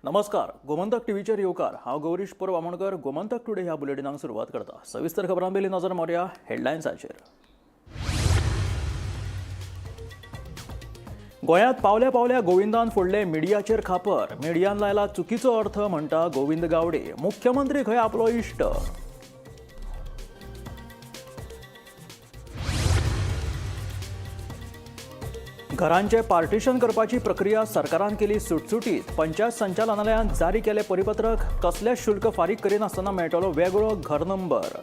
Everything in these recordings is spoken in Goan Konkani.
नमस्कार, गोमंतक टीव्हीचेर येवकार. हांव गौरीश परब आमोणकर. गोमंतक टुडे ह्या बुलेटिनाक सुरवात करता. सविस्तर खबरां पयलीं नजर मारुया हेडलायन्साचेर. गोंयांत पावल्या पावल्या गोविंदान फोडले मिडियाचेर खापर. मिडियान लायला चुकीचो अर्थ म्हणटा गोविंद गावडे. मुख्यमंत्री खंय आपलो इश्ट. घरांचे पार्टिशन करपाची प्रक्रिया सरकारान केली सुटसुटीत. पंचायत संचालनालयान जारी केले परिपत्रक. कसलेच शुल्क फारीक करिनासतना मेळटलो वेगळो घर नंबर.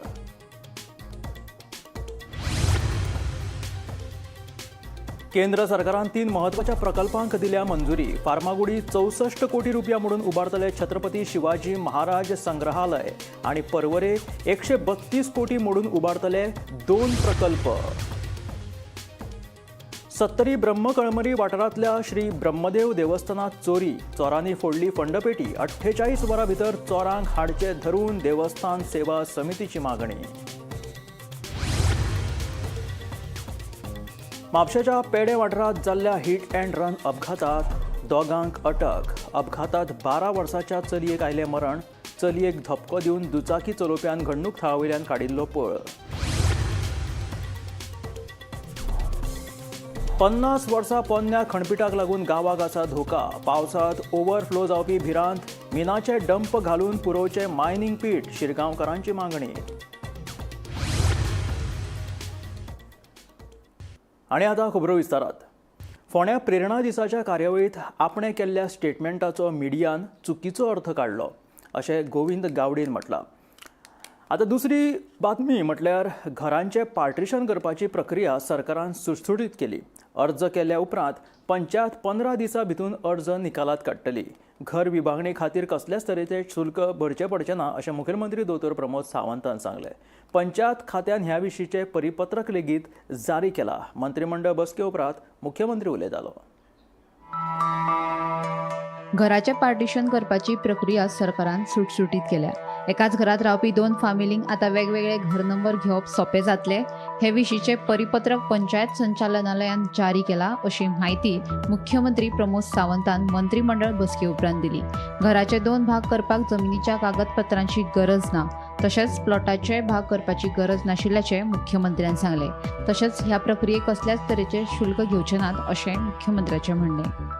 केंद्र सरकारान 3 महत्वाच्या प्रकल्पांक दिल्या मंजुरी. फार्मागुडी 64 कोटी रुपया म्हणून उबारतले छत्रपती शिवाजी महाराज संग्रहालय आणि परवरे 132 कोटी मोडून उबारतले 2 प्रकल्प. सत्तरी ब्रह्मकळमरी वाठारांतल्या श्री ब्रह्मदेव देवस्थानात चोरी. चोरांनी फोडली फंडपेटी. 48 वरां भितर चोरांक हाडचे धरून देवस्थान सेवा समितीची मागणी. म्हापशेच्या पेडे वाठारांत जाल्ल्या हिट अँड रन अपघातात दोगांक अटक. अपघातात 12 वर्साच्या चलयेक आयलें मरण. चलयेक धपको दिवन दुचाकी चलोवप्यान घडणूक थळा वयल्यान काडिल्लो पळ. 50 वर्सां पोन्न्या खणपिटाक लागून गांवाक आसा धोका. पावसांत ओव्हरफ्लो जावपी भिरांत. मिनाचे डंप घालून पुरोवचें मायनींग पीठ. शिरगांवकारांची मागणी. आनी आतां खबरो विस्तारात. फोंड्या प्रेरणा दिसाच्या कार्यावळींत आपणें केल्ल्या स्टेटमेंटाचो मिडियान चुकीचो अर्थ काडलो अशें गोविंद गावडीन म्हटलां. आतां दुसरी बातमी म्हटल्यार घरांचें पार्टिशन करपाची प्रक्रिया सरकारान सुटसुटीत केली. अर्ज केल्या उपरांत पंचायत 15 दिसां भितून अर्ज निकालात काडटली. घर विभागणी खातीर कसल्याच तरेचे शुल्क भरचें पडचें ना अशें मुखेलमंत्री दोतोर प्रमोद सावंतान सांगलें. पंचायत खात्यान ह्या विशींचें परिपत्रक लेगीत जारी केलां. मंत्रिमंडळ बसके उपरांत मुख्यमंत्री उलयतालो. घराचें पार्टिशन करपाची प्रक्रिया सरकारान सुटसुटीत केल्या. एकाच घरात रावपी 2 फामिलींक आतां वेगवेगळे घर नंबर घेवप सोंपें जातलें. हे विशींचें परिपत्रक पंचायत संचालनालयान जारी केलां अशी म्हायती मुख्यमंत्री प्रमोद सावंतान मंत्रिमंडळ बसके उपरांत दिली. घराचे 2 भाग करपाक जमिनीच्या कागदपत्रांची गरज ना, तशेंच प्लॉटाचे भाग करपाची गरज नाशिल्ल्याचें मुख्यमंत्र्यान सांगलें. तशेंच ह्या प्रक्रियेक कसल्याच तरेचे शुल्क घेवचे नात अशें मुख्यमंत्र्याचें म्हणणें.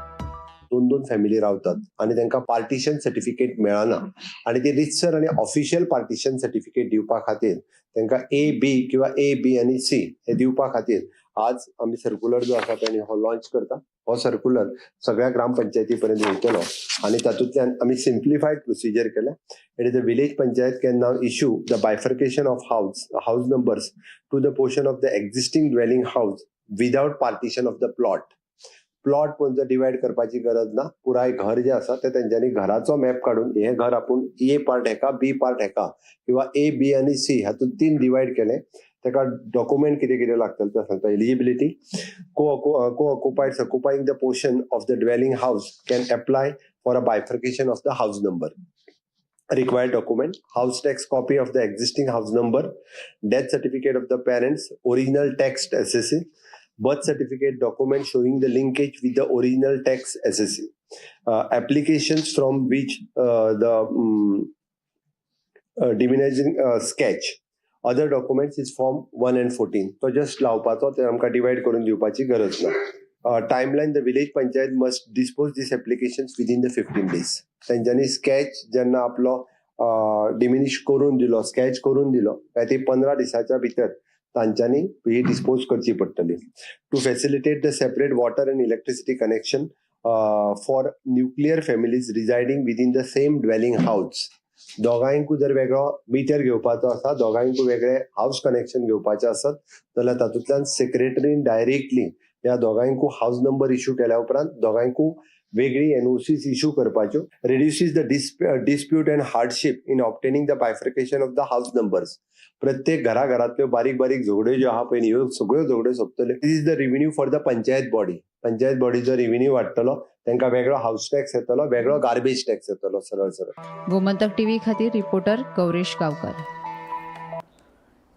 2-2 फॅमिली रावतात आणि तांकां पार्टिशन सर्टिफिकेट मेळना आणि ते रितसर आणि ऑफिशियल पार्टिशन सर्टिफिकेट दिवपा खातीर तांकां ए बी किंवा ए बी आनी सी हे दिवपा खातीर आज आमी सर्क्युलर जो आसा तेणी हो लॉन्च करता. हो सर्क्युलर सगळ्या ग्रामपंचायती पर्यंत वयतलो आनी तातूंतल्यान आमी सिम्प्लिफायड प्रोसिजर केल्या. It is a village panchayat can now issue the bifurcation of house numbers to the portion of the existing dwelling house without partition of the plot. Plot पण जर डिवायड करपाची गरज ना. पुराय घर जे आसा ते तेंच्यांनी घराचो मॅप काडून हे घर आपूण ए पार्ट हेका, बी पार्ट हेका किंवा ए बी आनी सी हातूंत 3 डिवायड केले. ताका डॉक्युमेंट कितें कितें लागतलें तें सांगता. Eligibility, co occupied occupying the portion of the dwelling house can apply for a bifurcation of the house number. Required document: house tax copy of the existing house number, death certificate of the parents, original tax assessee, birth certificate document showing the linkage with the original tax assessee, applications from which the diminishing sketch, other documents is form 1 and 14. So just लावपाचो ते आमकां डिवायड करून दिवपाची गरज ना. Timeline, the village panchayat must dispose these applications within the 15 days. तेंच्यांनी स्केच जेन्ना आपलो डिमिनिश करून दिलो, स्केच करून दिलो काय ती 15 दिसाच्या भितर तांच्यांनी ही डिस्पोज करची पडटली. To facilitate the separate water and electricity connection for nuclear families residing within the same dwelling house. दोगांयकूय जर वेगळो मिटर घेवपाचो आसा, दोगांयकूय वेगळे हावस कनेक्शन घेवपाचें आसत जाल्यार तातूंतल्यान सेक्रेटरीन डायरेक्टली ह्या दोगांयकूय हावस नंबर इश्यू केल्या उपरांत दोगांयकूय वेगळी एनओसीस इश्यू करपाच्यो. Reduces the dispute and hardship in obtaining the bifurcation of the house numbers. प्रत्येक घराघरांतल्यो बारीक बारीक झगड्यो ज्यो आहा पळय ह्यो सगळ्यो झगड्यो सोंपतल्यो. This is the revenue for the panchayat body. Panchayat बॉडीचो revenue वाडटलो, तांकां वेगळो हावस टॅक्स येतलो, वेगळो गार्बेज टॅक्स येतलो. सरळ सरळ. गोमंतक टीव्ही खातीर रिपोर्टर गौरेश गावकर.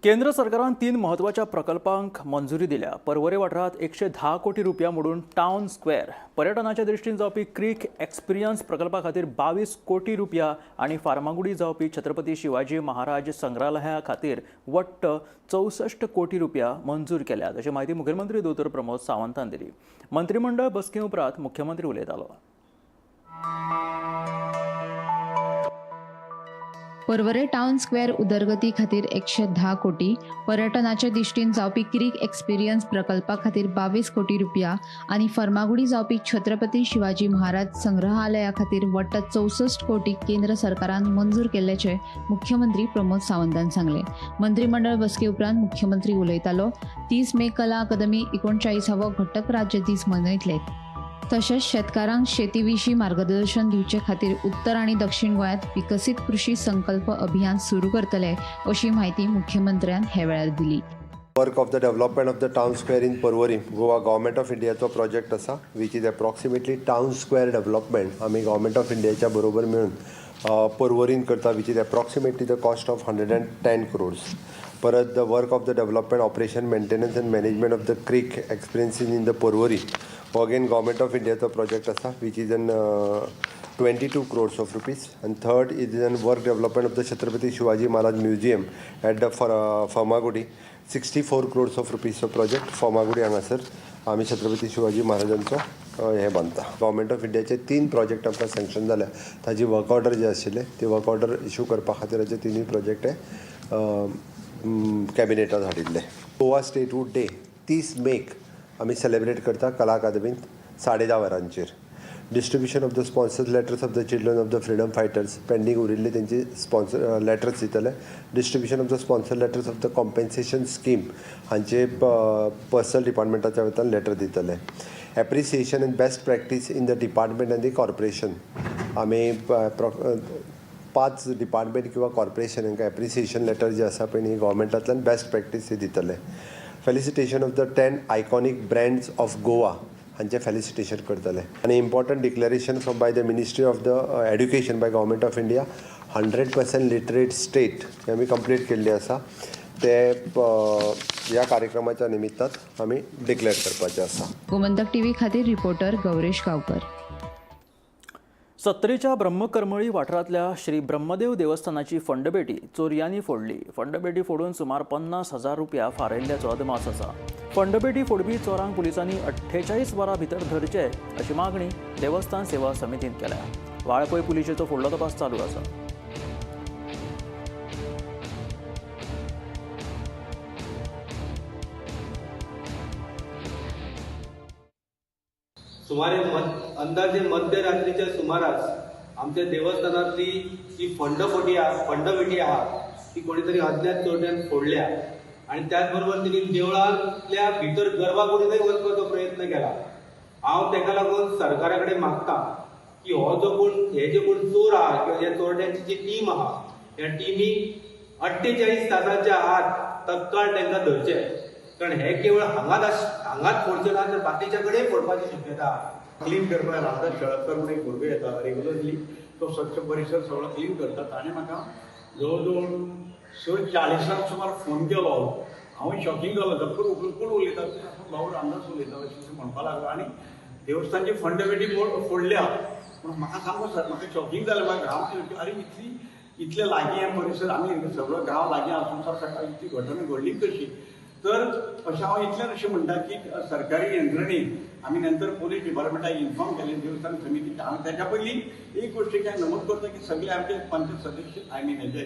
केंद्र सरकारान 3 म्हत्वाच्या प्रकल्पांक मंजुरी दिल्या. पर्वरे वाठारांत 110 कोटी रुपया मोडून टावन स्क्वेअर, पर्यटनाच्या दृश्टीन जावपी क्रीक एक्सपिरियन्स प्रकल्पा खातीर 22 कोटी रुपया आनी फार्मागुडी जावपी छत्रपती शिवाजी महाराज संग्रहालया खातीर वट्ट 64 कोटी रुपया मंजूर केल्यात, अशी म्हायती मुखेलमंत्री दोतोर प्रमोद सावंतान दिली. मंत्रिमंडळ बसके उपरांत मुख्यमंत्री उलयतालो. पर्वरे टावन स्क्वेअर उदरगती खातीर 110 कोटी, पर्यटनाचे दृश्टीन जावपी क्रीक एक्सपिरियन्स प्रकल्पा खातीर 22 कोटी रुपया आनी फर्मागुडी जावपी छत्रपती शिवाजी महाराज संग्रहालया खातीर वट्ट 64 कोटी केंद्र सरकारान मंजूर केल्ल्याचे मुख्यमंत्री प्रमोद सावंतान सांगले. मंत्रिमंडळ बसके उपरांत मुख्यमंत्री उलयतालो. 30 मे कला अकादमी 39वो घटक राज्य दीस मनयतले. तशेंच शेतकारांक शेती विशीं मार्गदर्शन दिवचे खातीर उत्तर आनी दक्षिण गोंयांत विकसीत कृषी संकल्प अभियान सुरू करतले अशी म्हायती मुख्यमंत्र्यान हे वेळार दिली. Work of the development of the town square in Porvorim, Goa government of इंडियाचो प्रोजेक्ट आसा, which is approximately town square development आमी गव्हर्मेंट ऑफ इंडियाच्या बरोबर मेळून पर्वरीन करता, which is approximately the cost of 110 crores. परत the work of the development, operation, maintenance and management of the creek experiences in the Porvorim, हो अगेन गव्हर्मेंट ऑफ इंडियाचो प्रोजेक्ट आसा, which is an 22 crores of rupees. And third is an work development of the Chhatrapati Shivaji Maharaj museum at the Farmagudi, 64 crores of रुपीजचो project. Farmagudi हांगासर आमी छत्रपती शिवाजी महाराजांचो हें बांदता. गव्हर्मेंट ऑफ इंडियाचे 3 प्रोजेक्ट आमकां सँक्शन जाल्या. ताजी वर्क ऑर्डर जे आशिल्ले ते वर्क ऑर्डर इशू करपा खातीराचे 3 प्रोजेक्ट हे कॅबिनेटात हाडिल्ले. गोवा स्टेटहूड डे 30 मेक आमी सेलिब्रेट करता कला अकादमींत 10:30 वरांचेर. Distribution of the sponsor letters of the children of the freedom fighters pending उरिल्ले तेंचे स्पॉन्सर लेटर्स दितले. Distribution of the sponsor letters of the compensation scheme हांचे पर्सनल डिपार्टमेंटाच्या वतीन लेटर दितले. Appreciation and best practice in the department and the corporation, आमी 5 डिपार्टमेंट किंवा कॉर्पोरेशन हांकां एप्रिसिएशन लेटर जे आसा पळय न्ही गव्हर्मेंटांतल्यान बेस्ट प्रॅक्टीस ही दितले. Felicitation of the 10 iconic brands of Goa हांचें फेलिसिटेशन करतले. आनी important declaration from by the ministry of the education by government of India, 100% literate state हे आमी कंप्लीट केल्ली आसा, ते ह्या कार्यक्रमाच्या निमित्तान आमी डिक्लेअर करपाचें आसा. गोमंतक टीव्ही खातीर रिपोर्टर गौरेश गांवकर. सत्तरीच्या ब्रह्मकरमळी वाठारांतल्या श्री ब्रह्मदेव देवस्थानाची फंडपेटी चोरयांनी फोडली. फंडपेटी फोडून सुमार 50,000 रुपया फारयल्ल्याचो अदमास आसा. फंडपेटी फोडपी चोरांक पुलिसांनी 48 वरां भितर धरचे अशी मागणी देवस्थान सेवा समितीन केल्या. वाळपय पुलिशेचो फुडलो तपास चालू आसा. सुमारे अंदाजे मध्यरात्रीच्या सुमारास आमच्या देवस्थानातली जी फंडपेटी आहा ती कोणीतरी अज्ञात चोरट्यान फोडल्या आणि त्याचबरोबर तिने देवळांतल्या भितर गर्भाकुडीनय वचपाचो प्रयत्न केला. हांव तेका लागून सरकारा कडेन मागता की हो जो कोण हे जे कोण चोर आहा किंवा ह्या चोरट्यांची जी टीम आहा ह्या टिमीक 48 तासाच्या आत तत्काळ तांकां धरचे, कारण हे केवळ हांगाच फोडचे ना तर बाकीच्या कडेन फोडपाची शक्यता आहा. क्लीन करपाक रामदास शेळपकर म्हणून एक भुरगो येता रेगुलरली, तो स्वच्छ परिसर सगळो क्लीन करता. ताणें म्हाका जवळ जवळ 6:40 सुमार फोन केलो. हांव शॉकिंग जालो, धक्कर कोण उलयता, भाऊ रामदास उलयता अशें म्हणपाक लागलो. आनी देवस्थानची फंडपेटी फोडल्या पूण म्हाका सामको म्हाका शॉकिंग जालें. म्हाका हांव अरे इतले लागीं हे परिसर, आमी सगळो गांव लागीं आसून सर इतली घटना घडली कशी. तर अशें हांव इतल्यान अशें म्हणटा की सरकारी यंत्रणेक आमी नंतर पोलीस डिपार्टमेंटाक इन्फॉर्म केलें, देवस्थान समितीक. हांव तेच्या पयलीं एक गोश्ट काय नमूद करता की सगळे आमचे पंचायत सदस्य, I mean हेजे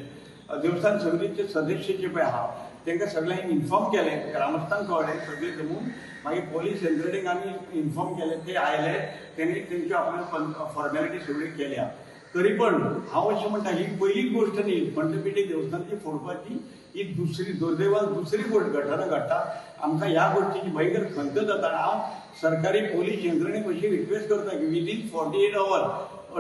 देवस्थान समितीचे सदस्य जे पळय आहा तांकां सगळ्यांक इन्फॉर्म केलें, ग्रामस्थांक कळ्ळें, सगळें जमून मागीर पोलीस यंत्रणेक आमी इन्फॉर्म केलें, ते आयले, तेणी तेंच्यो आपल्यो फॉर्मेलिटी सगळ्यो केल्या. तरी पण हांव अशें म्हणटा ही पयलीच गोश्ट न्ही, फंडपेटी देवस्थानची फोडपाची ही दुसरी दुर्दैवान दुसरी गोश्ट घटना घडटा. आमकां ह्या गोश्टीची भयंकर खंत जाता. हांव सरकारी पोलीस यंत्रणेक अशी रिक्वेस्ट करता की विदीन 48 our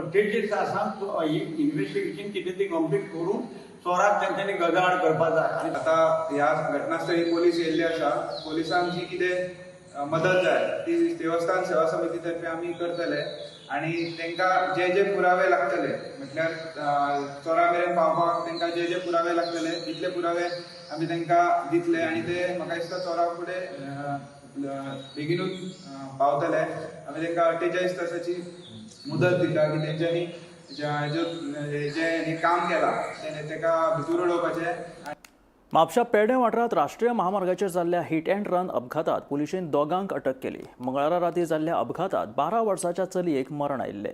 48 तासांत ही इन्व्हेस्टिगेशन कितें ती कंप्लीट करून चोराक तेंच्यांनी गजाआड करपाक जाय. आनी आतां ह्या घटनास्थळी पोलीस येयल्ले आसा, पोलिसांक जी कितें मदत जाय ती देवस्थान सेवा समिती तर्फे आमी करतले. आनी तांकां जे जे पुरावे लागतले, म्हटल्यार चोरा मेरेन पावपाक तांकां जे जे पुरावे लागतले तितले पुरावे आमी तांकां दितले आनी ते म्हाका दिसता चोरा फुडें बेगिनूच पावतले. आमी तांकां 48 तासाची मुदत दिता की तेंच्यांनी जे काम केलां तेका भितर उडोवपाचें. म्हापशा पेडे वाठारांत राष्ट्रीय महामार्गाचेर जाल्ल्या हिट अँड रन अपघातात पुलिशेन दोगांक अटक केली. मंगळारा राती जाल्ल्या अपघातात 12 वर्साच्या चलयेक मरण आयिल्लें.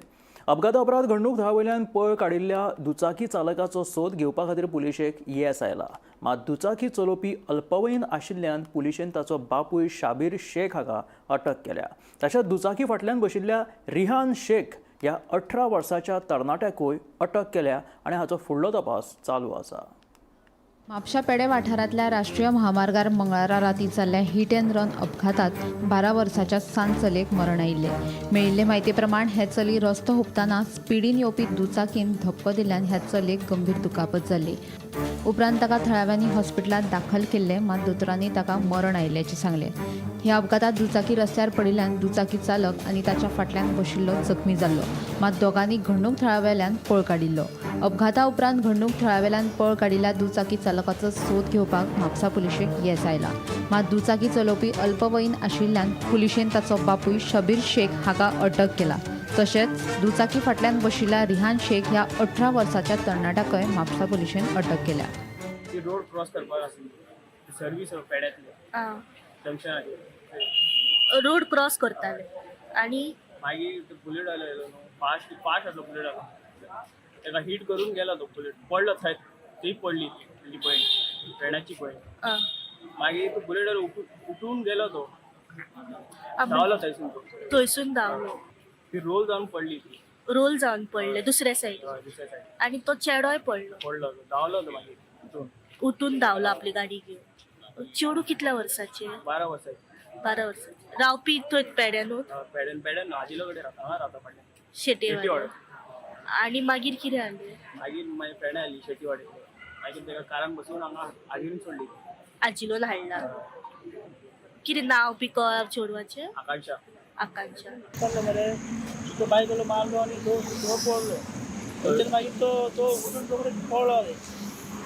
अपघाता उपरांत घडणूक थळा वयल्यान पळ काडिल्ल्या दुचाकी चालकाचो सोद घेवपा खातीर पुलिशेक येस आयला. मात दुचाकी चलोवपी अल्पवयीन आशिल्ल्यान पुलिशेन ताचो बापूय शाबीर शेख हाका अटक केल्या. तशेंच दुचाकी फाटल्यान बशिल्ल्या रिहान शेख ह्या 18 वर्साच्या तरणाट्याकूय अटक केल्या आनी हाचो फुडलो तपास चालू आसा. म्हापशा पेडे वाठारांतल्या राष्ट्रीय महामार्गार मंगळारा राती जाल्ल्या हिट अँड रन अपघातात 12 वर्साच्या सान चलयेक मरण आयिल्लें. मेळिल्ले म्हायती प्रमाण हे चली रस्तो हुपतना स्पिडीन येवपी दुचाकीन धपको दिल्ल्यान ह्या चलयेक गंभीर दुखापत जाल्ली. उपरांत ताका थळाव्यांनी हॉस्पिटलांत दाखल केल्ले, मात दोतोरांनी ताका मरण आयिल्ल्याचें सांगलें. ह्या अपघातात दुचाकी रस्त्यार पडिल्ल्यान दुचाकी चालक आनी ताच्या फाटल्यान बशिल्लो जखमी जाल्लो, मात दोगांनी घडणूक थळावेल्यान पळ काडिल्लो. अपघाता उपरांत घडणूक थळावेल्यान पळ काडिल्ल्या दुचाकी चालकाचो सोद घेवपाक म्हापसा पुलिशेक येस आयला. मात दुचाकी चलोवपी अल्पवयीन आशिल्ल्यान पुलिशेन ताचो बापूय शबीर शेख हाका अटक केला. तशेंच दुचाकी फाटल्यान बशिल्ल्या रिहान शेख ह्या 18 वर्साच्या तरणाट्याकय म्हापसा पुलिशेन अटक केल्या. रोड क्रॉस करपाक आसली सर्वीस पेड्यांतली जंक्शनाचेर रोड क्रॉस करताले आणि मागीर बुलेट आलो येयलो न्हू, फास्ट फास्ट आसलो बुलेट आलो, ताका हिट करून गेलो तो बुलेट पडलो थंय, थंय पडली ती पॉयंट पेण्याची पॉयंट. मागीर तो बुलेट आलो उठून गेलो तो, धांवलो थंयसून तो, थंयसून धांवलो, ती रोल जावन पडली ती, रोल जावन पडले दुसऱ्या सायडीन, दुसऱ्या सायडीन आणि तो चेडोय पडलो, पडलो धांवलो तो मागीर उठून उठून धांवलो आपली गाडी घेवन. चेडूं कितल्या वर्साचें? 12 वर्साचें. 12 वर्साचें. रावपी थंय पेड्यानूच? पेड्यान पेड्यान आजिलो कडेन रावता, हांगा रावता फाटल्यान शेटीवाड्यार. आणि मागीर कितें जालें? मागीर मागीर फ्रेंडां आयली शेटीवाड्यार, मागीर ताका कारान बसोवन हांगा आजिलोन सोडली. आजिलोन हाडला. कितें नांव बी कळ्ळां चेडवाचें? आकांक्षा. आकांक्षा. पडलो मरे तो बायकलो मारलो आनी तो तो पडलो, थंयच्यान मागीर तो तो उठून रोखडो पळ्ळो रे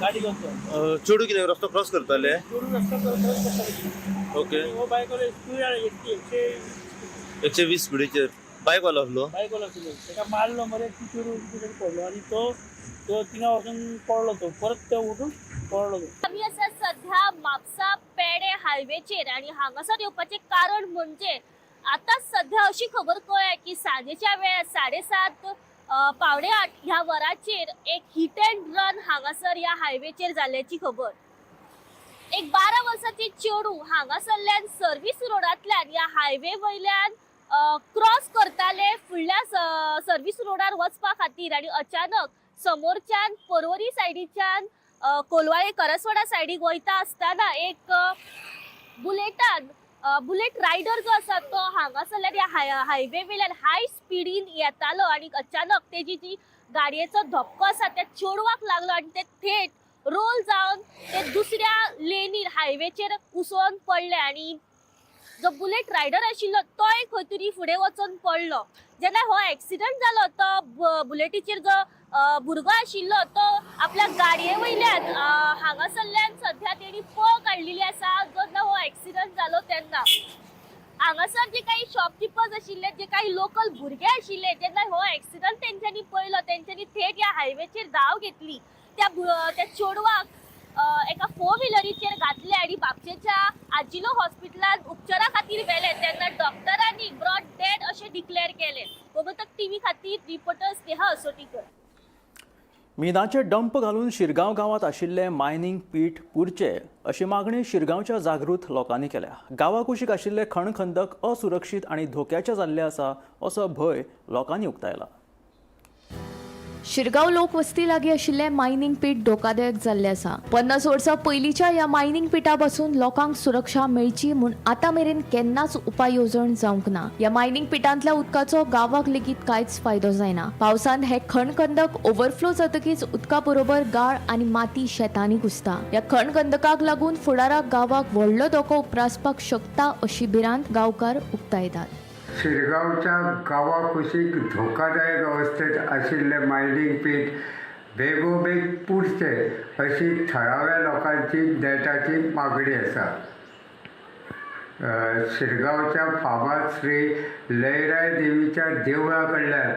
गाडी घेवन तो. चेडूं कितें रस्तो क्रॉस करताले? चेडूं रस्तो क्रॉस करताले. ओके. हो बायकलो स्पीड 120 स्पिडीचेर बायकवालो आसलो, बायकवालो आसलो, ताका मारलो मरे, चेडूं तिचेर पडलो आनी तो तो थिंगा वचून पडलो, तो परत तो उठून पडलो. आमी आसा सध्या म्हापसा पेडे हायवेचेर आनी हांगासर येवपाचें कारण म्हणजे आतां सध्या अशी खबर कळ्ळ्या की सांजेच्या वेळार 7:30 7:45 ह्या वराचेर एक हिट अँड रन हांगासर ह्या हायवेचेर जाल्ल्याची खबर. एक 12 वर्साची चेडूं हांगासरल्यान सर्वीस रोडांतल्यान ह्या हायवे वयल्यान क्रॉस करताले फुडल्या सर्वीस रोडार वचपा खातीर आनी अचानक समोरच्यान पर्वरी सायडीच्यान कोलवाळे करसवाडा सायडीक वयता आसतना एक बुलेटान बुलेट रायडर जो आसा तो हांगासरल्यान ह्या हायवे वयल्यान हाय स्पिडीन येतालो आनी अचानक तेजी जी गाडयेचो धपको आसा त्या चेडवाक लागलो आनी ते थेट रोल जावन ते दुसऱ्या लेनीर हायवेचेर उसळोन पडले आनी जो बुलेट रायडर आशिल्लो तोय खंय तरी फुडें वचोन पडलो. जेन्ना हो एक्सिडंट जालो तो बुलेटीचेर जो भुरगो आशिल्लो तो आपल्या गाडये वयल्यान हांगासरल्यान सध्या तेणी पळ काडलेली आसा. जेन्ना हो एक्सिडंट जालो तेन्ना हांगासर जे काही शॉपकिपर्स आशिल्ले, जे काही लोकल भुरगे आशिल्ले, जेन्ना हो एक्सिडंट तेंच्यांनी पळयलो तेंच्यांनी थेट ह्या हायवेचेर धांव घेतली. त्या त्या चेडवाक एका 4 व्हिलरीचेर घातले आनी म्हापशेच्या आजिलो हॉस्पिटलांत उपचारा खातीर व्हेले. तेन्ना डॉक्टरांनी ब्रॉड डेड अशें डिक्लेअर केलें. गोमंतक टीव्ही खातीर रिपोर्टर स्नेहा असोटीकर. मिनाचे डंप घालून शिरगांव गांवांत आशिल्ले मायनींग पीठ पुरचे अशी मागणी शिरगांवच्या जागृत लोकांनी केल्या. गांवा कुशीक आशिल्ले खणखंदक असुरक्षीत आनी धोक्याचे जाल्ले आसा असो भंय लोकांनी उक्तायला. शिरगांव लोकवस्ती लागीं आशिल्लें मायनींग पीठ धोकादायक जाल्लें आसा. 50 वर्सां पयलींच्या ह्या मायनींग पिठा पासून लोकांक सुरक्षा मेळची म्हूण आतां मेरेन केन्नाच उपाय येवजण जावंक ना. ह्या मायनींग पिठांतल्या उदकाचो गांवाक लेगीत कांयच फायदो जायना. पावसांत हे खणखंदक ओवरफ्लो जातकीच उदका बरोबर गाळ आनी माती शेतांनी घुसता. ह्या खणखंदकाक लागून फुडाराक गांवाक व्हडलो धोको उप्रासपाक शकता अशी भिरांत गांवकार उक्तायतात. शिरगांवच्या गांवा कुशीक धोकादायक अवस्थेत आशिल्लें मायनींग पीट बेगोबेग पुरचें अशी थळाव्या लोकांची नेटाची मागणी आसा. शिरगांवच्या फामाद श्री लयराय देवीच्या देवळा कडल्यान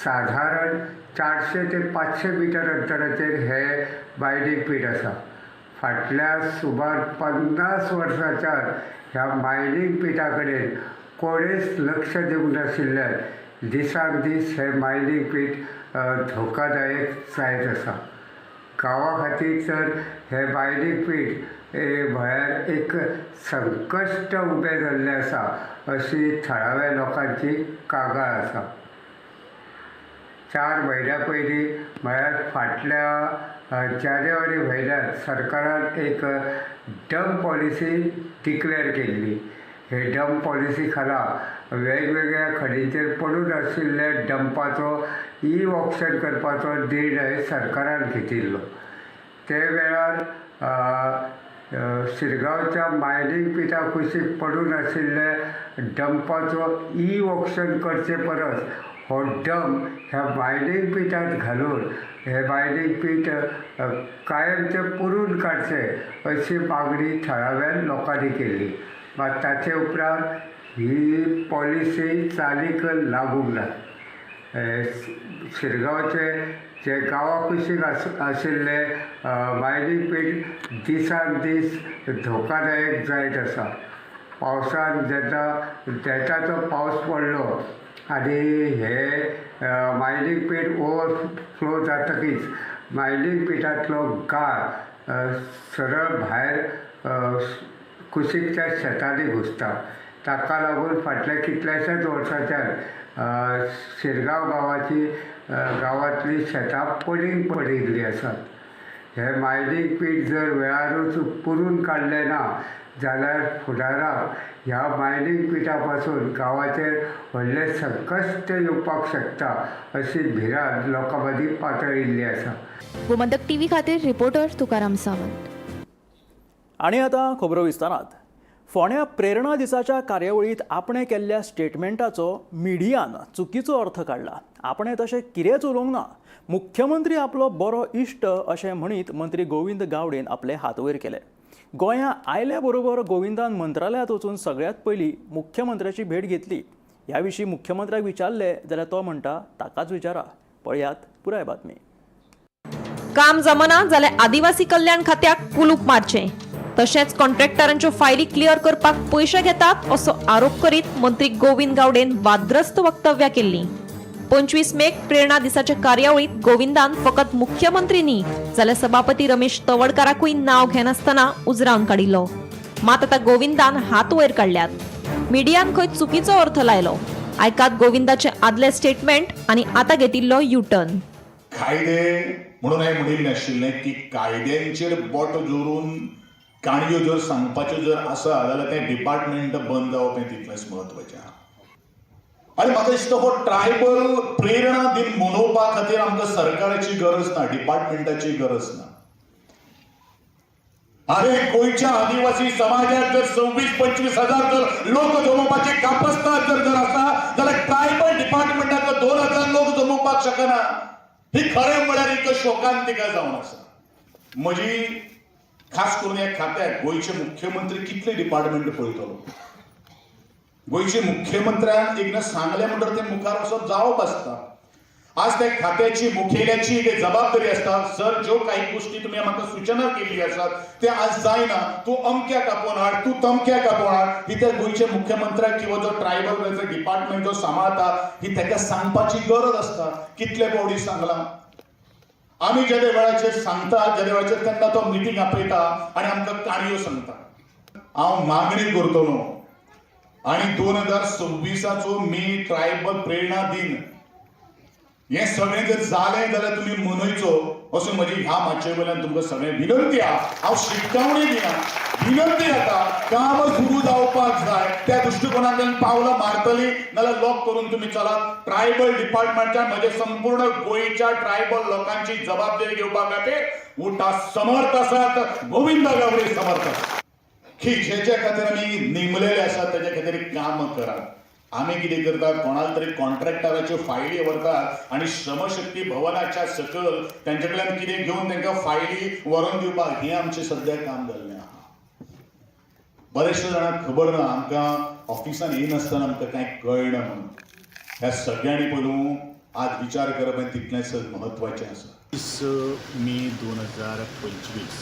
साधारण 400 ते 500 मिटर अंतराचेर हे मायनींग पीट आसा. फाटल्या सुमार 50 वर्सांच्यान ह्या मायनींग पिठा कडेन कोणेच लक्ष दिवंक नाशिल्ल्यान दिसान दीस हें मायनींग पीठ धोकादायक जायत आसा. गांवा खातीर तर हें मायनींग पीठ म्हळ्यार एक संकश्ट उबें जाल्लें आसा अशी थळाव्या लोकांची कागाळ आसा. 4 म्हयन्या पयलीं म्हळ्यार फाटल्या जानेवारी म्हयन्यांत सरकारान एक डंप पॉलिसी डिक्लेअर केल्ली. हे डंप पॉलिसी खाला वेगवेगळ्या खणींचेर पडून आशिल्ल्या डंपाचो ई ऑक्शन करपाचो निर्णय सरकारान घेतिल्लो. ते वेळार शिरगांवच्या मायनींग पिठा कुशीक पडून आशिल्ल्या डंपाचो ई ऑक्शन करचे परस हो डंप ह्या मायनींग पिठांत घालून हे मायनींग पीठ कायमचें पुरून काडचें अशी मागणी थळाव्या लोकांनी केल्ली. मात ताचे उपरांत ही पॉलिसी चालीक लागूंक ना. शिरगांवचे जे गांवा कुशीक आशिल्ले मायनींग पीठ दिसान दीस धोकादायक जायत आसा. पावसान जेन्ना नेटाचो पावस पडलो आनी हे मायनींग पीठ ओवरफ्लो जातकीच मायनींग पिठांतलो गाळ सरळ भायर कुशीकच्या शेतांनी घुसता. ताका लागून फाटल्या कितल्याशाच वर्सांच्यान शिरगांव गांवांतली शेतां पडींग पडिल्लीं आसात. हें मायनींग पीठ जर वेळारूच पुरून काडलें ना जाल्यार फुडाराक ह्या मायनींग पिठा पासून गांवाचेर व्हडलें संकश्ट येवपाक शकता अशी भिरांत लोकां मदीं पातळिल्ली आसा. गोमंतक टीव्ही खातीर रिपोर्टर तुकाराम सावंत. आनी आतां खबरो विस्तारात. फोंड्या प्रेरणा दिसाच्या कार्यावळींत आपणें केल्ल्या स्टेटमेंटाचो मिडियान चुकीचो अर्थ काडला. आपणें तशें कितेंच उलोवंक ना. मुख्यमंत्री आपलो बरो इश्ट अशें म्हणीत मंत्री गोविंद गावडेन आपले हात वयर केले. गोंया आयल्या बरोबर गोविंदान मंत्रालयांत वचून सगळ्यांत पयलीं मुख्यमंत्र्याची भेट घेतली. ह्या विशीं मुख्यमंत्र्याक विचारलें जाल्यार तो म्हणटा ताकाच विचारा. पळयात पुराय बातमी. काम जमना जाल्यार आदिवासी कल्याण खात्याक कुलूप मारचें, तशेंच कॉन्ट्रॅक्टरांच्यो फायली क्लियर करपाक पयशे घेतात असो आरोप करीत मंत्री गोविंद गावडेन वादग्रस्त वक्तव्यां केल्लीं. 25 मेक प्रेरणा दिसाच्या कार्यावळींत गोविंदान फकत मुख्यमंत्री न्ही जाल्यार सभापती रमेश तवडकाराकूय नांव घेनासतना उजरावन काडिल्लो. मात आतां गोविंदान हात वयर काडल्यात. मिडियान खंय चुकीचो अर्थ लायलो. आयकात गोविंदाचे आदले स्टेटमेंट आनी आतां घेतिल्लो युटर्न. कायदे म्हणून हांवें म्हणिल्लें आशिल्लें की कायद्यांचेर बोट दवरून काणयो जर सांगपाच्यो जर आसा जाल्यार तें डिपार्टमेंट बंद जावप हें तितलेंच म्हत्वाचें आहा. आनी म्हाका दिसता हो ट्रायबल प्रेरणा दिन मनोवपा खातीर आमकां सरकाराची गरज ना, डिपार्टमेंटाची गरज ना. अरे गोंयच्या आदिवासी समाजात जर 26-25 हजार जर लोक जमोवपाचे कापस्ताद जर जर आसा जाल्यार ट्रायबल डिपार्टमेंटाक 2000 लोक जमोवपाक शकना. ही खरें म्हळ्यार एक शोकांतिका जावन आसा. म्हजी खास करून ह्या खात्याक गोंयचे मुख्यमंत्री कितले डिपार्टमेंट पळयतलो. गोंयचे मुख्यमंत्र्यान एकदां सांगलें म्हणटकर तें मुखार वचप जावप आसता. आज त्या खात्याची मुखेल्याची एक जबाबदारी आसता. सर, ज्यो काही गोष्टी तुमी म्हाका सुचना केल्ली आसात ते आज जायना, तूं अमक्याक आपोवन हाड, तूं तमक्याक आपोवन हाड, ही त्या गोंयच्या मुख्यमंत्र्याक किंवा जो ट्रायबल वेलफेअर डिपार्टमेंट जो सांबाळता ही ताका सांगपाची गरज आसता. कितले फावटी सांगलां आमी, जेदे वेळाचेर सांगता जेदे वेळाचेर तेन्ना तो मिटींग आपयता आनी आमकां काणयो सांगता. हांव मागणी करतलो आनी 2026 मे ट्रायबल प्रेरणा दिन हें सगळें जर जालें जाल्यार तुमी मनयचो असो म्हजी ह्या माचये वयल्यान तुमकां सगळें विनंती आहा. हांव शिटकावणी दिना, विनंती जाता. काम सुरू जावपाक जाय त्या दृश्टिकोनांतल्यान पावलां मारतली नाल्यार लॉक करून तुमी चलात. ट्रायबल डिपार्टमेंटच्या म्हजे संपूर्ण गोंयच्या ट्रायबल लोकांची जबाबदारी घेवपा खातीर उठा समर्थ आसात. गोविंद गावडे समर्थ आसात की जेच्या खातीर आमी नेमलेले आसात तेच्या खातीर काम करात. आमी कितें करतात, कोणाक तरी कॉन्ट्रॅक्टराच्यो फायली व्हरतात आनी श्रमशक्ती भवनाच्या सकयल तेंचे कडल्यान कितें घेवन तांकां फायली व्हरोन दिवपाक, हें आमचें सद्या काम जाल्लें आहा. बरेचशे जाणांक खबर ना, आमकां ऑफिसान येयनासतना आमकां कांय कळना म्हणून. ह्या सगळ्यांनी पयलू आज विचार करप हें तितलेंच म्हत्वाचें आसा. 30 मे 2025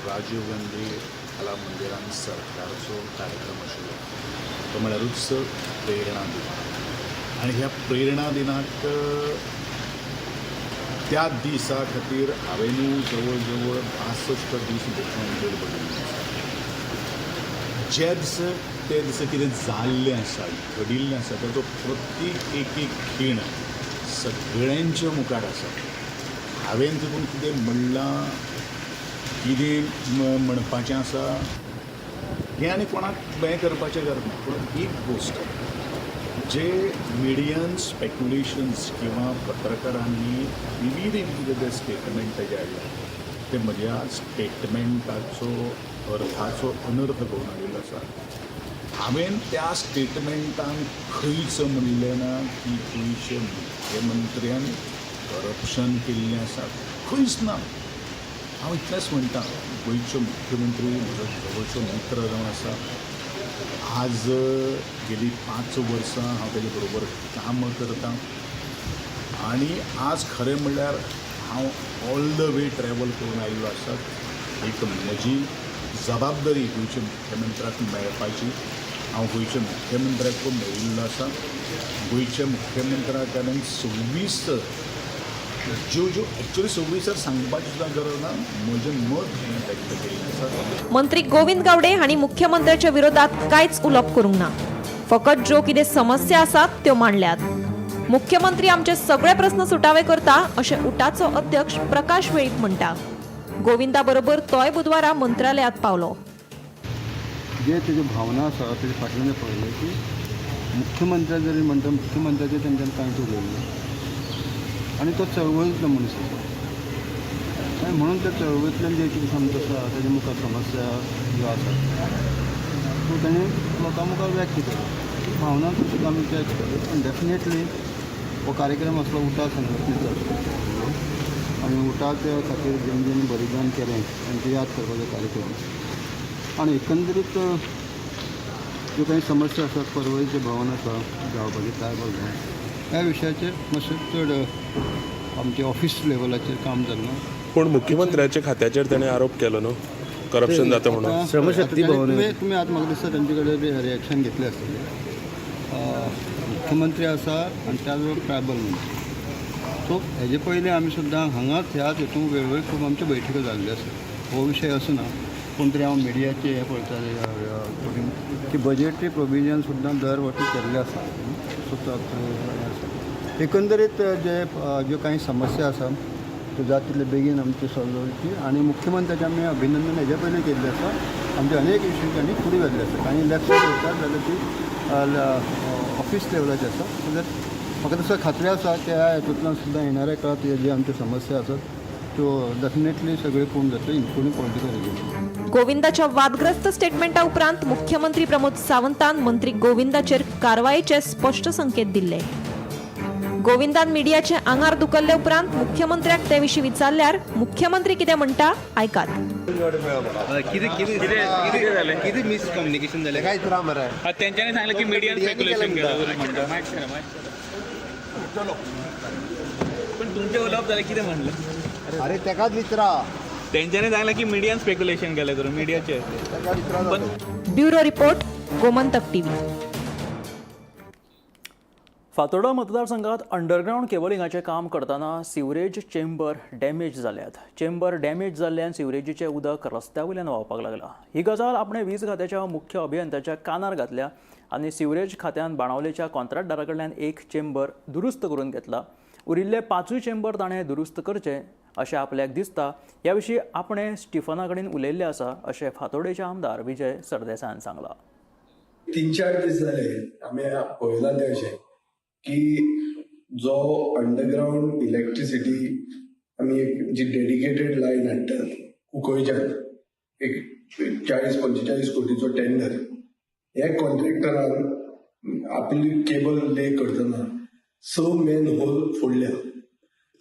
राजीव गांधी कला मंदिरान सरकारचो कार्यक्रम आशिल्लो तो म्हळ्यारूच प्रेरणा दिन. आनी ह्या प्रेरणा दिनाक त्या दिसा खातीर हांवें जवळ जवळ 62 दीस मुख्यमंत्री बदल्ले आसा. जे दिसा ते दिसा कितें जाल्लें आसा, घडिल्लें आसा, ताचो प्रत्येक एक एक खीण सगळ्यांच्या मुखार आसा. हांवें तितून कितें म्हणलां, कितें म्हणपाचें आसा हें आनी कोणाक हें करपाचें गरज ना. पूण एक गोश्ट जे मिडियन स्पेक्युलेशन्स किंवा पत्रकारांनी विविध विविध स्टेटमेंट जे हाडले ते म्हज्या स्टेटमेंटाचो अर्थाचो अनर्थ करून हाडिल्लो आसा. हांवें त्या स्टेटमेंटान खंयच म्हणलें ना की गोंयचे मुख्यमंत्र्यान करप्शन केल्लें आसा, खंयच ना. हांव इतलेंच म्हणटा, गोंयचो मुख्यमंत्री म्हजो जवळचो मित्र जावन आसा. आज गेली 5 वर्सां हांव तेजे बरोबर काम करतां आनी आज खरें म्हणल्यार हांव ऑल the way travel करून आयिल्लो आसा. एक म्हजी जबाबदारी गोंयच्या मुख्यमंत्र्याक मेळपाची, हांव गोंयच्या मुख्यमंत्र्याक मेळिल्लो आसा. गोंयच्या मुख्यमंत्र्या कडल्यान 26 ज्यो ज्यो एक्चुअली 26 सांगपाची सुद्दां गरज ना, म्हजें मत व्यक्त केल्लें आसा. मंत्री गोविंद गावडे हांणी मुख्यमंत्र्याच्या विरोधात कांयच उलोवप करूंक ना, फकत ज्यो कितें समस्या आसात त्यो मांडल्यात. मुख्यमंत्री आमचे सगळे प्रस्न सुटावे करता अशें उटाचो अध्यक्ष प्रकाश वेळीप म्हणटा. गोविंदा बरोबर तोय बुधवारा मंत्रालयात पावलो. जे तेज्यो भावना आसा तेजे फाटल्यान पळयलें की मुख्यमंत्र्या जरी म्हणटा, मुख्यमंत्र्याचेर तेंच्यान कांयच उलयलें आनी तो चळवळींतलो मनीस आसा आनी म्हणून त्या चळवळींतल्यान जे कितें समज आसा तेजे मुखार समस्या ज्यो आसा त्यो ताणें लोकां मुखार व्यक्त केल्यो. भावना सुद्दां आमी व्यक्त केल्यो. पूण डेफिनेटली हो कार्यक्रम आसलो उटा संघटनेचो आसलो आनी उटाच्या खातीर जेणे जेणे बलिदान केलें तांची याद करपाचो कार्यक्रम. आनी एकंदरीत ज्यो काही समस्या आसात, परवरीचें भवन आसा जावपाचें ट्रायबल भवन, ह्या विशयाचेर मातशें चड आमचे ऑफिस लेवलाचेर काम जाल्लें. पूण मुख्यमंत्र्याच्या खात्याचेर ताणें आरोप केलो न्हू, करप्शन जाता म्हणून. श्रमशक्ती भवन तुमी आतां म्हाका दिसता तांचे कडेन रिएक्शन घेतलें आसतलें. मुख्यमंत्री आसा आनी त्याच बरोबर ट्रायबल मंत्री. सो हेजे पयलीं आमी सुद्दां हांगाच ह्याच हितून वेळोवेळ खूब आमच्यो बैठको जाल्ल्यो आसा. हो विशय असो ना कोण तरी हांव मिडियाचे हें पळयतालें की बजेटरी प्रोविजन सुद्दां दर वर्सी केल्लें आसा. सो आसा एकंदरीत जे ज्यो कांय समस्या आसा त्यो जाता तितले बेगीन आमच्यो सॉल्व जावची आनी मुख्यमंत्र्याचें आमी अभिनंदन हेजे पयलीं केल्लें आसा. आमचे अनेक इश्यू तांणी फुडें व्हेल्ले आसा. कांय लेफ्ट उरतात जाल्यार ती ऑफिस लेवलाची आसा. सो that म्हाका तसो खात्री आसा की ह्या हेतूंतल्यान सुद्दां येणाऱ्या काळांत जे आमच्यो समस्या आसात त्यो डेफिनेटली सगळ्यो पूर्ण जातल्यो, इन्क्लुडींग पॉलिटिकल रिजन. गोविंदाच्या वादग्रस्त स्टेटमेंटा उपरांत मुख्यमंत्री प्रमोद सावंतान मंत्री गोविंदाचेर कारवायेचे स्पश्ट संकेत दिल्ले. गोविंदान मिडियाचे आंगार दुखल्ले उपरांत मुख्यमंत्र्याक ते विशीं विचारल्यार मुख्यमंत्री कितें म्हणटा आयकात. कितें मिसकम्युनिकेशन जालें काय मरे? तेंच्यांनी सांगलें की मिडियान स्पेक्युलेशन केलें म्हणटा. पण तुमचें उलोवप जालें कितें म्हणलें? अरे तेकाच विचारा. तेंच्यांनी सांगलें की मिडियान स्पेक्युलेशन केलें करून मिडियाचेर. Bureau report, Gomantak TV. Fatorda मतदारसंघात अंडरग्रावंड केबलिंगाचें काम करतना सिवरेज चेंबर डॅमेज जाल्यात. चेंबर डॅमेज जाल्ल्यान सिवरेजीचें उदक रस्त्या वयल्यान व्हांवपाक लागलां. ही गजाल आपणें वीज खात्याच्या मुख्य अभियंत्याच्या कानार घातल्या आनी सिवरेज खात्यान बाणावलेच्या कॉन्ट्रॅक्टदारा कडल्यान एक चेंबर दुरुस्त करून घेतला. उरिल्ले 5 चेंबर ताणें दुरुस्त करचे अशें आपल्याक दिसता. ह्या विशीं आपणें स्टिफना कडेन उलयिल्लें आसा अशें फातोर्डेचे आमदार विजय सरदेसायान सांगलां. 3-4 दीस जाले आमी पळयलां तें अशें की जो अंडरग्रावंड इलेक्ट्रिसिटी आमी एक जी डेडिकेटेड लायन हाडटात कुंकळच्यान एक 40-45 कोटीचो टेंडर, ह्या कॉन्ट्रॅक्टरान आपली केबल ले करतना 6 मॅन होल फोडल्या.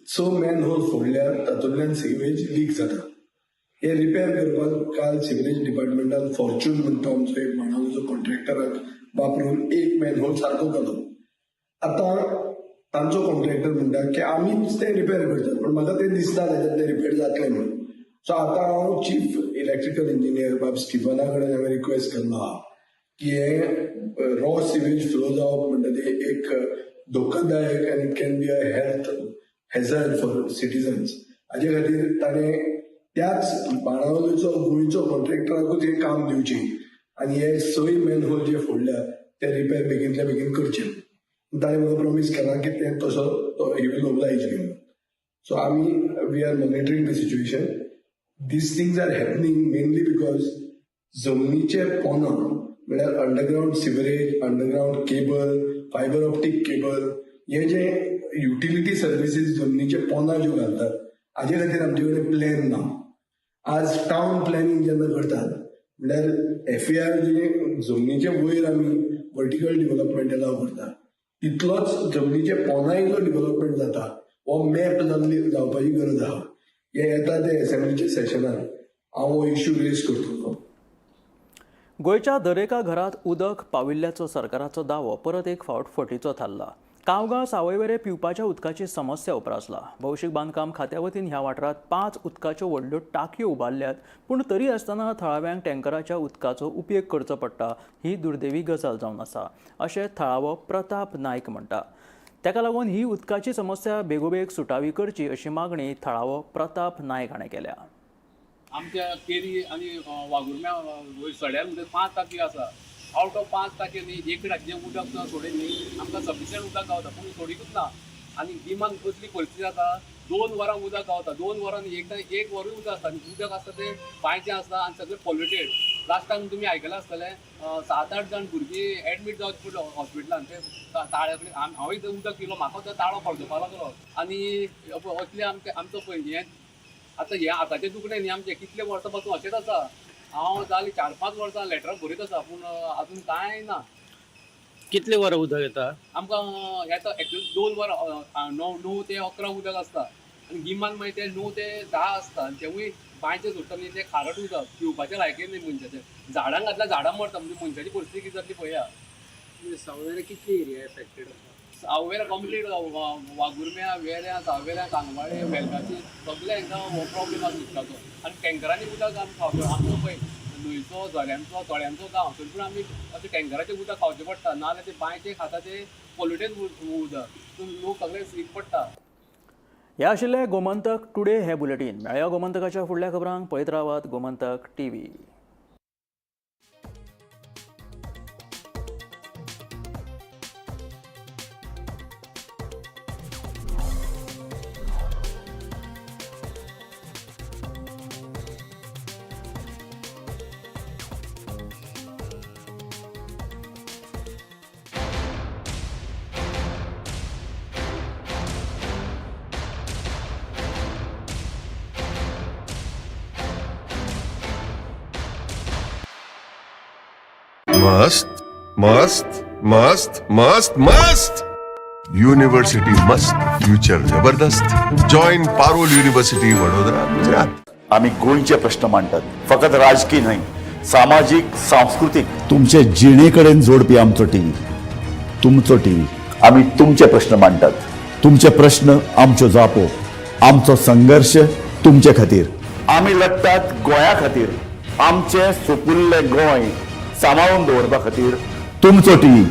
6 मॅन होल फोडल्यार तातूंतल्यान सिवेज लीक जाता. हे रिपेर करपाक काल सिवरेज डिपार्टमेंटान फॉर्च्यून म्हणटा आमचो एक बाणावलीचो कॉन्ट्रॅक्टराक वापरून एक मॅन होल सारको केलो. आतां तांचो कॉन्ट्रॅक्टर म्हणटा की आमीच ते रिपेर करतात, पूण म्हाका तें दिसना तेच्यात ते रिपेर जातले म्हणून. सो आतां हांव चीफ इलेक्ट्रिकल इंजिनियर बाब स्टिफना कडेन हांवें रिक्वेस्ट केल्लो आहा की हे रॉ सिवेज फ्लो जावप म्हणटा ते एक धोकादायक आनी it can be a health hazard for citizens. हाजे खातीर ताणें त्याच बाणावलीचो गोंयचो कॉन्ट्रॅक्टराकूच हें काम दिवचें आनी हे 6 मॅन होल जे फोडल्या ते रिपेर बेगीनल्या बेगीन करचे. ताणें म्हाका प्रॉमीस केलां की तें तसो तो he will oblige me. So आमी we are monitoring the situation. These things are happening mainly because जमनीचे पोना म्हळ्यार underground sewerage, underground cable, fibre optic cable, हे जे युटिलिटी सर्विसीस जमनीचे पोना ज्यो घालतात हाजे खातीर आमचे कडेन प्लॅन ना. आज टावन प्लॅनिंग जेन्ना करतात म्हळ्यार एफएआर जे जमनीचे वयर आमी वर्टिकल डिवलपमेंट एलाव करता तितलोच जमनीचे पोनाय जो डिवलपमेंट जाता हो मॅप जावपाची गरज आहा. हे येता ते एसेंब्लीच्या सेशनान हांव हो इश्यू रेज करतलो. गोंयच्या दरेका घरात उदक पाविल्ल्याचो सरकाराचो दावो परत एक फावट फटीचो थारला. कावगांव सावयवेरें पिवपाच्या उदकाची समस्या उप्रासला. भौशीक बांदकाम खात्या वतीन ह्या वाठारांत 5 उदकाच्यो व्हडल्यो टाकयो उबारल्यात, पूण तरी आसतना थळाव्यांक टँकराच्या उदकाचो उपेग करचो पडटा ही दुर्दैवी गजाल जावन आसा अशें थळावो प्रताप नायक म्हणटा. ताका लागून ही उदकाची समस्या बेगोबेग सुटावी करची अशी मागणी थळावो प्रताप नायक हाणें केल्या. आमच्या केरी आनी वाघुर्म्या वयर सड्यार म्हणजे 5 टाकी आसा. आवट ऑफ 5 टाकी न्ही एक टाकीचें उदक सोडून न्ही आमकां सफिशियंट उदक गावता, पूण सोडिकूच ना. आनी गिमान कसली परिस्थिती जाता, 2 वरां उदक गावता, 2 वरां न्ही एकदां 1 वरूय उदक आसता आनी उदक आसता तें बांयचें आसता आनी सगळें पॉल्युटेड. लास्ट टायम तुमी आयकलां आसतलें 7-8 जाण भुरगीं एडमीट जावचें पडलो हॉस्पिटलान. ते ताळ्या कडेन हांव एकदां उदक पिलो, म्हाका तो ताळो खळदोवपाक लागलो. आनी असले आमचें आमचो पळय हें आतां हें आतांचें दुखणें न्ही आमचें, कितले वर्सां पासून अशेंच आसा. हांव जालीं 4-5 वर्सां लेटरां बरयत आसा पूण आजून कांय ना. कितले वरां उदक येता आमकां? येता एक्चुअली 2 वरां, 9 ते 11 उदक आसता आनी गिमान मागीर ते 9 ते 10 आसता आनी तेवूय बांयचें सोडटा न्ही तें खारट उदक पिवपाचें लायकी न्ही मनशाचें. झाडांक घातल्यार झाडां मरता, म्हणजे मनशाची परिस्थिती कितें जातली पळया. सावयवेरें कितली एरिया एफेक्टेड आसा? सावयवेरें कंप्लीट वाघुर्म्या, वेऱ्यां, सावयवेऱ्यां, कांगवाळे, वेलगाची सगळे हांकां हो प्रॉब्लेम आसा उदकाचो. आनी टँकरांनी उदक आमी खावचो. आमचो पळय न्हंयचो, झऱ्यांचो, तळ्यांचो गांव, तरी पूण आमी अशें टँकराचें उदक खावचें पडटा, नाजाल्यार ते बांयचें खाता तें पॉल्युटेड उदक, लोक सगळे सीक पडटा. हे आशिल्लें गोमंतक टुडे हे बुलेटीन. मेळया गोमंतकाच्या फुडल्या खबरांक. पळयत रावात गोमंतक टीव्ही. मस्त मस्त मस्त मस्त मस्त युनिव्हर्सिटी मस्त, फ्युचर जबरदस्त. Join Parul university, Vadodara, Gujarat. आमी गोंयचे प्रश्न मांडटात, फकत राजकीय न्हय, सामाजीक, सांस्कृतीक. तुमचे जिणे कडेन जोडपी आमचो टीव्ही, तुमचो टीव्ही. आमी तुमचे प्रश्न मांडटात, तुमचे प्रश्न आमच्यो जापो, आमचो संघर्श तुमचे खातीर. आमी लढटात गोंया खातीर, आमचें सुपुल्लें गोंय सांबाळून दवरपा खातीर. तुमचो टीव्ही.